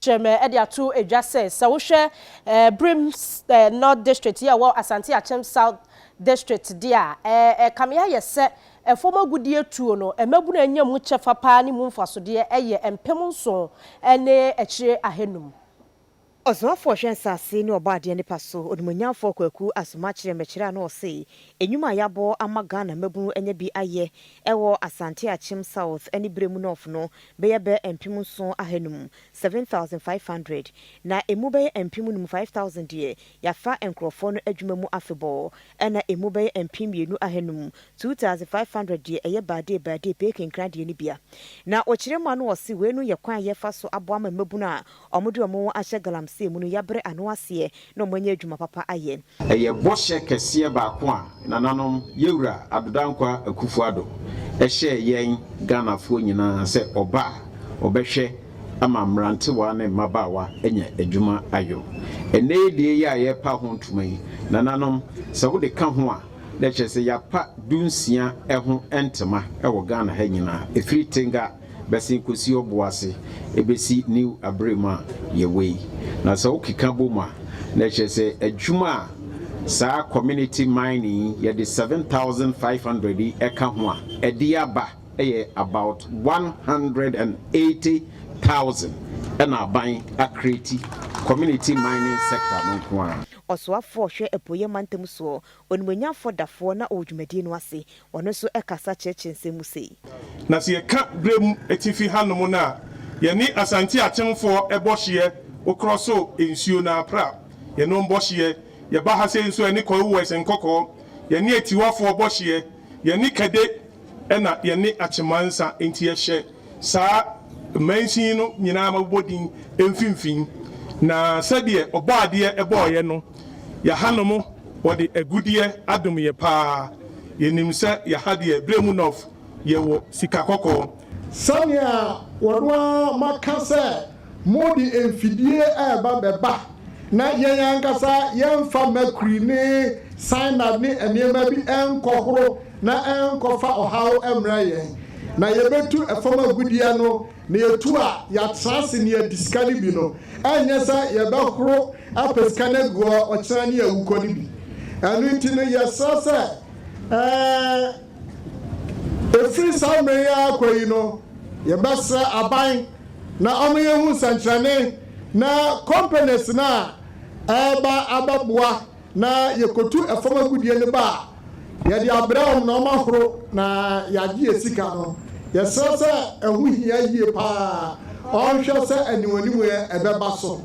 Kyerɛmɛ de ato edwa sɛ sɛ wohwɛ Birim North District yi a ɛwɔ Asante Akyem South District deɛ a, ɛkame ayɛ sɛ ɛfam agudie tuo no, mmabunu anya mu kyɛfa paa ne mu mfasodeɛ yɛ 7500. Ɔsoafoɔ hwɛ nsase ne ɔbɔ adeɛ nipa so, Onimuonyamfoɔ Kwaku Asoma kyerɛ mmɛkyerɛ a na ɔse enyuma a yɛabɔ ama Ghana mmabunu anya bi ayɛ ɛwɔ Asante Akyem South ne Birim North no bɛyɛ 7500, 7500, na emu bɛyɛ 5000, 5000 deɛ yɛafa nkurɔfoɔ no adwuma mu afebɔɔ, ɛna emu bɛyɛ 2500, 2500 deɛ ɛyɛ baade baade pee kenkran deɛ no bia. Na ɔkyerɛ mu a no ɔse wei no yɛ kwan a yɛfa so aboa ma mmabunu a ɔmode ɔmo ahyɛ galamsey mu no yɛabrɛ ano aseɛ na ɔmo anya adwuma papa ayɛ. Ɛyɛ bɔhyɛ kɛseɛ baako a nananom yɛwura Addo Dankwa Akufo Addo ɛhyɛɛ yɛn Ghanafoɔ nyinaa sɛ ɔba a ɔbɛhwɛ ama mmerantewa ne mmabaawa anya adwuma ayɔ. Ɛnɛ yi deɛ yi a yɛrepa ho ntoma yi, nananom, sɛ wode ka ho a, na kyerɛ sɛ yɛapa 16 ho ntoma wɔ Ghana ha nyinaa, ɛfiri Tenga bɛsen kɔsi Ɔboase ɛbɛsi New Abrem a yɛwɔ yi. Na sɛ wokeka bɔ mu a, na kyerɛ sɛ adwuma a saa community mining yɛde 7500 yi ɛka ho a ɛde aba ɛyɛ about 180,000 ɛna aban acreate community mining sector no nko ara. Ɔsoafoɔ hwɛ apueɛ mantam soɔ, Onimuonyamfoɔ Dafoɔ, na ɔwɔ dwumadie no ase, ɔno nso ɛkasa kyerɛkyerɛ nsɛm mu sei. Na sɛ yɛka Berɛ atifi hanom no a, yɛne Asante Akyemfoɔ ɛbɔ hyeɛ, wokorɔ so nsuo no apra yɛne bɔ hyeɛ. Yɛba ha sei nso, ɛne Kwawu West Nkɔkɔɔ, yɛne Atiwafoɔ bɔ hyeɛ, yɛne Kade, ɛna yɛne Akyemansa. Nti yɛhyɛ saa mmansin no nyinaa mabobɔ din mfimfini. Na sɛdeɛ ɔbɔ adeɛ ɛbɔɔyɛ no, yɛhanom wɔde agudeɛ adom yɛ paa. Yɛnim sɛ yɛha deɛ, Berɛ North, yɛwɔ sika kɔkɔɔ. Sɛnea wɔn a maka sɛ mode mfidie ɛreba bɛba na yɛn ankasa yɛmfa mercury ne cyanide ne nneɛma bi ɛnkɔhoro na ɛnkɔfa ɔhaw mmerɛ yɛn, na yɛbɛtu ɛfam agudeɛ no, na yɛtu a yɛatena ase ne yɛdi sika no bi no, ɛnyɛ sɛ yɛbɛhoro apɛ sika no agu hɔ ɔkyena ne yɛwukɔ no bi. Ɛno nti no, yɛsrɛ sɛ ɛfiri saa mmerɛ yi akɔ yi no, yɛbɛsrɛ aban na ɔmo yɛhu nsɛnkyerɛnne na companies no a ɛreba abɛboa na yɛkɔtu ɛfam agudie no ba a, yɛde abrɛ wɔn na ɔmo ahoro na yɛagye yɛ sika no. Yɛsrɛ sɛ ɛho hia yie paa, ɔnhwɛ sɛ animuanimu yɛ ɛbɛba so.